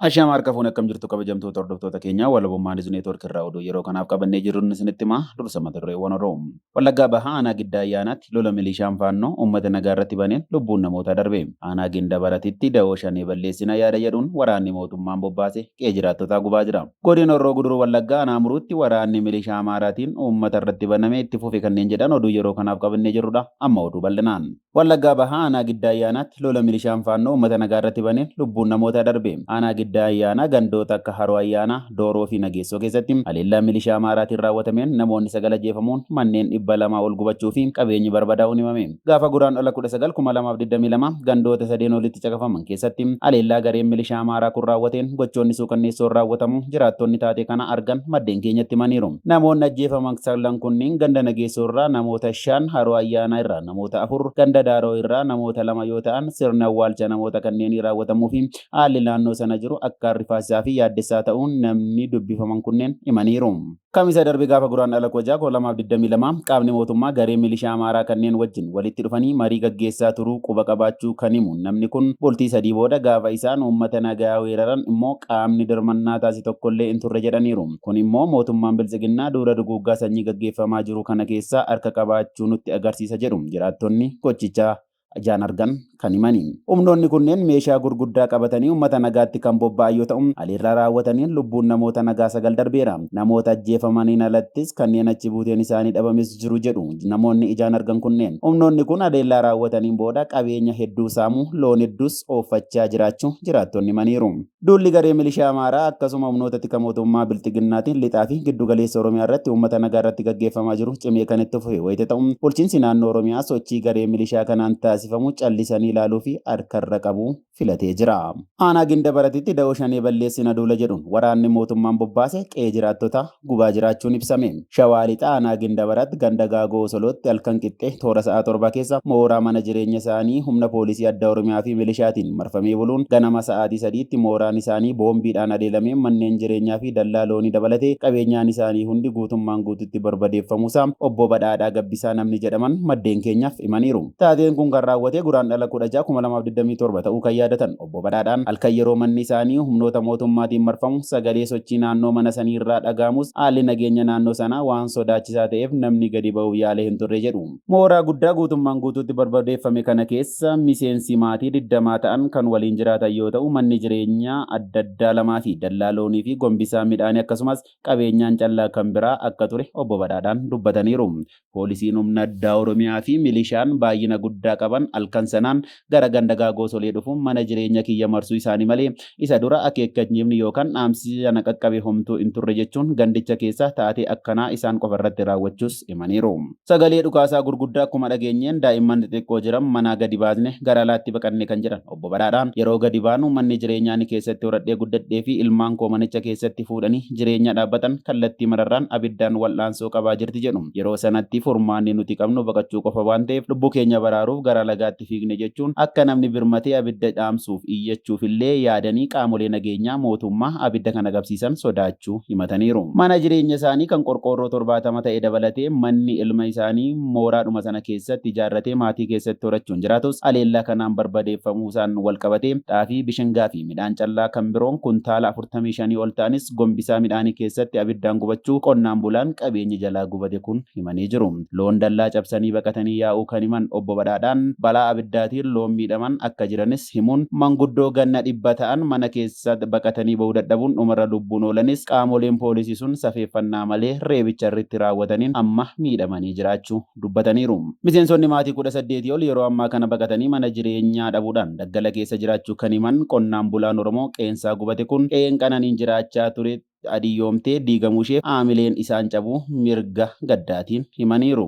Ashaama harka fuune, akkam jirtu kabajamtoota hordoftoota keenyaa? Walabummaa Niiz Neetwoork irraa oduu yeroo kanaaf qabannee jirru isinitti himaa. Dursa mata dureewwan oduu. Wallaggaa Bahaa Aanaa Giddaa Ayyaanaatti lola milishaan Faannoo uummata nagaa irratti baneen lubbuun namootaa darbe. Aanaa Ginda Baratitti da'oo Shanee balleessina yaada jedhuun waraanni mootummaan bobbaase qe'ee jiraattotaa gubaa jira. Godina Horroo Guduruu Wallaggaa Aanaa Amuruutti waraanni milishaa Amaaraatiin uummata irratti baname itti fufe kanneen jedhan oduu yeroo kanaaf qabannee jirrudha. Amma oduu bal'inaan. Wallaggaa Bahaa Aanaa Giddaa Ayyaanaatti lola milishaan Faannoo uummata nagaa irratti baneen lubbuun namootaa darbe. Aanaa Giddaa Ayyaanaa gandoota akka Haroo Ayyaanaa, Dooroo fi Nageessoo keessatti haleellaa milishaa Amaaraatiin raawwatameen namoonni 9 ajjeefamuun, manneen 200 ol gubachuu fi qabeenyi barbadaa'uun himame. Gaafa Guraandhala 19, 2022 gandoota sadeen olitti caqafaman keessatti haleellaa gareen milishaa Amaaraa kun raawwateen gochoonni suukanneessoon raawwatamuu jiraattonni taatee kana argan maddeen keenyatti himaniiru. Namoonni ajjeefaman saglan kunniin ganda Nageessoo irraa namoota 5, Haroo Ayyaanaa irraa namoota 4, ganda Daaroo irraa namoota 2 yoo ta'an, sirni awwaalcha namoota kanneenii raawwatamuu fi haalli naannoo sana jiru akkaan rifaasisaa fi yaaddessaa ta'uun namni dubbifaman kunneen himaniiru. Kamisa darbe gaafa Guraandhala 16, 2022 qaamni mootummaa garee milishaa Amaaraa kanneen wajjin walitti dhufanii marii gaggeessaa turuu quba qabaachuu kan himu namni kun, bultii 3 booda gaafa isaan uummata nagaa weeraran immoo qaamni dirmannaa taasise tokkollee hin turre jedhaniiru. Kun immoo mootummaan Biltsiginnaa duula duguuggaa sanyii gaggeeffamaa jiru kana keessaa harka qabaachuu nutti agarsiisa jedhu jiraattonni gochicha ijaan argan kan himani. Humnoonni kunneen meeshaa gurguddaa qabatanii uummata nagaatti kan bobba'an yoo ta'u, haleellaa raawwataniin lubbuun namoota nagaa 9 darbeera. Namoota ajjeefamaniin alattis kanneen achi buuteen isaanii dhabames jiru jedhu namoonni ijaan argan kunneen. Humnoonni kun haleellaa raawwataniin booda qabeenya hedduu saamuu, loon hedduus ooffachaa jiraachuu jiraattonni himaniiru. Duulli garee milishaa Amaaraa akkasuma humnoota tika mootummaa Bilxiginnaatiin lixaa fi giddu galeessa Oromiyaa irratti uummata nagaa irratti gaggeeffamaa jiru cimee kan itti fufe wayita ta'u, bulchiinsi naannoo Oromiyaa sochii garee milishaa kanaan taasifamu callisanii ilaaluu fi harkarra qabuu filatee jira. Aanaa Ginda Baratitti da'oo Shanee balleessina duula jedhuun waraanni mootummaan bobbaase qe'ee jiraattotaa gubaa jiraachuun ibsame. Shawaa Lixaa Aanaa Gindabarat ganda Gaagoo Osolootti halkan qixxee toora sa'a 7:00 keessa mooraa mana jireenya isaanii humna poolisii addaa Oromiyaa fi milishaatiin marfamee buluun, ganama sa'aatii 3tti mooraan isaanii boombiidhaan haleelamee manneen jireenyaa fi dallaa loonii dabalatee qabeenyaan isaanii hundi guutummaan guututti barbadeeffamuusaa Obbo Badhaadhaa Gabbisaa namni jedhaman maddeen keenyaaf himaniiru. Taateen kun kan raawwate Guraandhala 16, 2027 ta'uu kan yaadatan Obbo Badhaadhaan, halkan yeroo manni isaanii humnoota mootummaatiin marfamu sagalee sochii naannoo mana saniirraa dhaga'amus, haalli nageenya naannoo sanaa waan sodaachisaa ta'eef namni gadi ba'uuf yaale hin turre jedhu. Mooraa guddaa guutummaan guutuutti barbadeeffame kana keessa miseensi maatii digdamaa ta'an kan waliin jiraatan yoo ta'u, manni jireenyaa adda addaa lamaa fi dallaa loonii fi gombisaa midhaanii akkasumas qabeenyaan callaa kan biraa akka ture Obbo Badhaadhaan dubbataniiru. Poolisiin Humna Addaa Oromiyaa fi milishaan baay'ina guddaa qaban halkan sanaan gara ganda Gaagoo Solee dhufuun mana jireenya kiyya marsuu isaanii malee isa dura akeekkachiifni yookaan dhaamsi sana qaqqabe homtuu hin turre jechuun, gandicha keessa taatee akkanaa isaan qofa irratti raawwachuus himaniiru. Sagalee dhukaasaa gurguddaa akkuma dhageenyeen daa'imman xixiqqoo jiran manaa gadi baasne gara alaatti baqanne kan jedhan Obbo Badhaadhaan, yeroo gadi baanu manni jireenyaa ani keessatti horadhee guddadhee fi ilmaan koo manicha keessatti fuudhanii jireenya dhaabbatan kallattii mararraan abiddaan wal'aansoo qabaa jirti jedhu. Yeroo sanatti furmaanni nuti qabnu baqachuu qofa waan ta'eef lubbuu keenya baraaruuf gara lagaatti fiigne jechuun, akka namni birmatee abidda dhaamsuuf iyyachuufillee yaadanii qaamolee nageenyaa mootummaa abidda kana qabsiisan sodaachuu himataniiru. Mana jireenya isaanii kan qorqoorroo 70 ta'e dabalatee manni ilma isaanii mooraadhuma sana keessatti ijaarratee maatii keessatti horachuun jiraatus haleellaa kanaan barbadeeffamuusaan walqabatee xaafii, bishingaa fi midhaan callaa kan biroon kuntaala 45 ol ta'anis gombisaa midhaanii keessatti abiddaan gubachuu qonnaan bulaan qabeenyi jalaa gubate kun himanii jiru. Loon dallaa cabsanii baqatanii yaa'uu kan himan Obbo Badhaadhaan, balaa abiddaatiin loon miidhaman akka jiranis himuun, manguddoo ganna 100 ta'an mana keessa baqatanii ba'uu dadhabuun dhumarra lubbuun oolanis qaamoleen poolisii sun safeeffannaa malee reebicha irrtti raawwataniin amma miidhamanii jiraachuu dubbataniiru. Miseensonni maatii 18 ol yeroo ammaa kana baqatanii mana jireenyaa dhabuudhaan daggala keessa jiraachuu kan himan qonnaan bulaan Oromoo qe'eensaa gubate kun, qe'een qananiin jiraachaa ture adiyyoomtee diigamuusheef haamileen isaan cabuu mirga gaddaatiin himaniiru.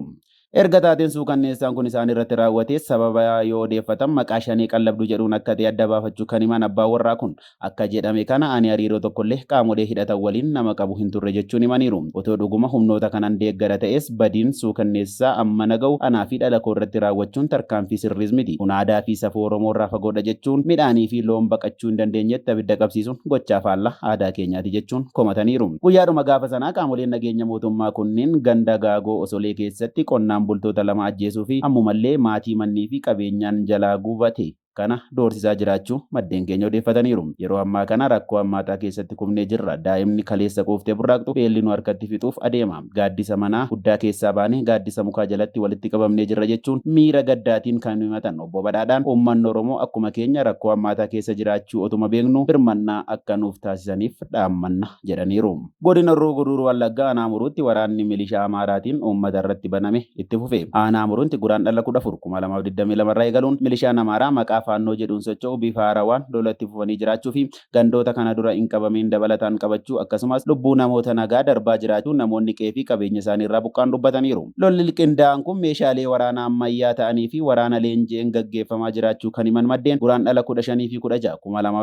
Erga taateen suukanneessaan kun isaan irratti raawwate sababa yoo odeeffatan maqaa shanee qallabduu jedhuun akka ta'e adda baafachuu kan himan abbaan warraa kun akka jedhame kana ani hariiroo tokkollee qaamolee hidhatan waliin nama qabu hin turre jechuun himaniiru. Otoo dhuguma humnoota kanaan deeggara ta'es badiin suukanneessaa amma naga'u anaa fi dhala koo irratti raawwachuun tarkaanfii sirriis miti. Kun aadaa fi safuu Oromoo irraa fagoodha jechuun midhaanii fi loon baqachuu hin dandeenyetti abidda qabsiisuun gochaa faallaa aadaa keenyaati jechuun komataniiru. Guyyaadhuma gaafa sanaa qaamoleen nageenya mootummaa kunneen ganda Gaagoo Osolee keessatti qonnaan bultoota lama ajjeesuu fi ammumallee maatii mannii fi qabeenyaan jalaa gubate kana doorsisaa jiraachuu maddeen keenya odeeffataniiru. Yeroo ammaa kana rakkoo hammaataa keessatti kufnee jirra. Daa'imni kaleessa quuftee burraaqxu beelli nu harkatti fixuuf adeema. Gaaddisa manaa guddaa keessaa baanee gaaddisa mukaa jalatti walitti qabamnee jirra jechuun miira gaddaatiin kan himatan obbo Badhaadhaan uummanni Oromoo akkuma keenya rakkoo hammaataa keessa jiraachuu otuma beeknu birmannaa akka nuuf taasisaniif dhaammanna jedhaniiru. Godina Horroo Guduruu Wallaggaa Aanaa Muruutti waraanni milishaa Amaaraatiin uummata irratti baname itti fufe. Aanaa Muruutti Guraandhala 14 2022 irraa eegaluun milishaan Amaaraa maqaa Faannoo jedhuun socho'u bifa haarawaan lolatti fufanii jiraachuu fi gandoota kana dura hin qabamiin dabalataan qabachuu akkasumas lubbuu namoota nagaa darbaa jiraachuu namoonni qe'ee fi qabeenya isaanii irraa buqqaan dubbataniiru. Lolli qindaa'aan kun meeshaalee waraanaa ammayyaa ta'anii fi waraana leenji'een gaggeeffamaa jiraachuu kan himan maddeen Guraandhala 15 fi 16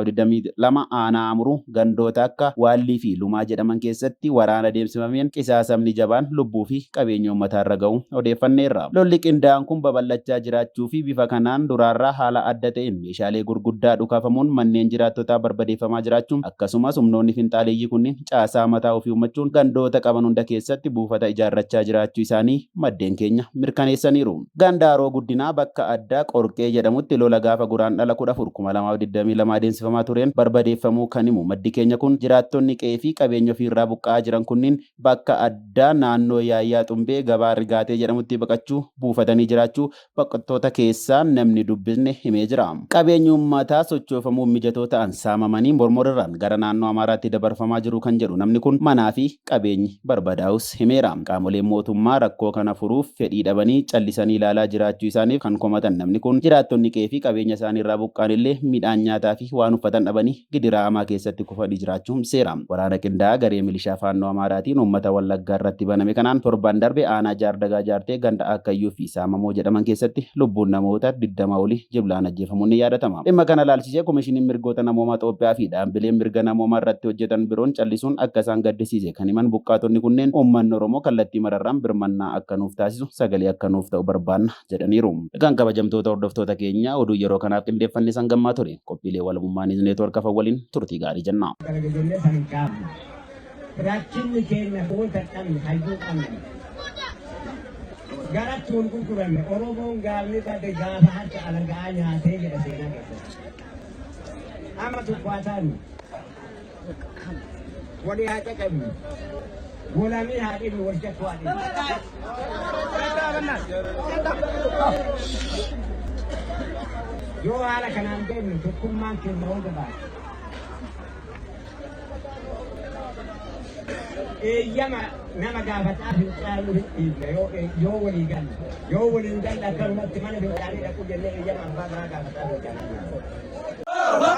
2022 Aanaa Amuruu gandoota akka Waallii fi Lumaa jedhaman keessatti waraana deemsifameen qisaasamni jabaan lubbuu fi qabeenya uummataa irra ga'uu odeeffanneerra. Lolli qindaa'aan kun babal'achaa jiraachuu fi bifa kanaan duraarraa haala adda ta'een meeshaalee gurguddaa dhukaafamuun manneen jiraattotaa barbadeeffamaa jiraachuun akkasumas humnoonni finxaaleeyyii kunneen caasaa mataa ofii uummachuun gandoota qaban hunda keessatti buufata ijaarrachaa jiraachuu isaanii maddeen keenya mirkaneessaniiru. Ganda Haroo Guddinaa bakka addaa Qorqee jedhamutti lola gaafa Guraandhala 14 2022 adeemsifamaa tureen barbadeeffamuu kan himu maddi keenya kun jiraattonni qe'ee fi qabeenya ofiirraa buqqa'aa jiran kunniin bakka addaa naannoo Yaayyaa Xumbee gabaa Rigaatee jedhamutti baqachuu buufatanii jiraachuu baqattoota keessaa namni dubbisne himee jira. Qabeenyi uummataa sochoofamuuf mijatoo ta'an saamamanii mormorirraan gara naannoo Amaaraatti dabarfamaa jiru kan jedhu namni kun manaa fi qabeenyi barbadaa'us himeera. Qaamoleen mootummaa rakkoo kana furuuf fedhii dhabanii callisanii ilaalaa jiraachuu isaaniif kan komatan namni kun jiraattonni qe'ee fi qabeenya isaanii irraa buqqa'an illee midhaan nyaataa fi waan uffatan dhabanii gidiraa hamaa keessatti kufanii jiraachuu seera. Waraana qindaa'aa garee milishaa Faannoo Amaaraatiin uummata Wallaggaa irratti baname kanaan torban darbe aanaa Jaardagaa Jaartee ganda Akkayyuu fi Saamamoo jedhaman keessatti lubbuun namoota 20 olii jiblaan ajjeefamuun ni yaadatama. Dhimma kana ilaalchisee Komishiniin Mirgoota Namoomaa Itoophiyaa fi dhaabbileen mirga namoomaa irratti hojjetan biroon callisuun akka isaan gaddisiise kan himan buqqaatonni kunneen uummanni Oromoo kallattii mararraan birmannaa akka nuuf taasisu sagalee akka nuuf ta'u barbaanna jedhaniiru. Egaan kabajamtoota hordoftoota keenya oduu yeroo kanaaf qindeeffanne san gammaa ture. Qophiilee Walabummaa News Network hafan waliin turtii gaarii jenna. Dalaga jennee san hin dhaabne. Rakkinni keenya goota hin qabne, hayyuu qabne. Garatti wal gurguranne. Oromoon gaafni bade gaafa harka alaga'aa nyaatee jedha seenaa keessatti. Amma tokko haa taanu. Walii haa cacabnu. Walamii haa dhibnu, wal shakkuu haa dhibnu. Yoo haala kanaan deemne tokkummaan keenya yoo jabaate. Eeyyama nama gaafataa fincaanuu hin dhiifne yoo yoo walii galle. Yoo walii hin galle akkanumatti mana fincaanii dhaquu jennee eeyyama abbaa biraa gaafataa fincaanii.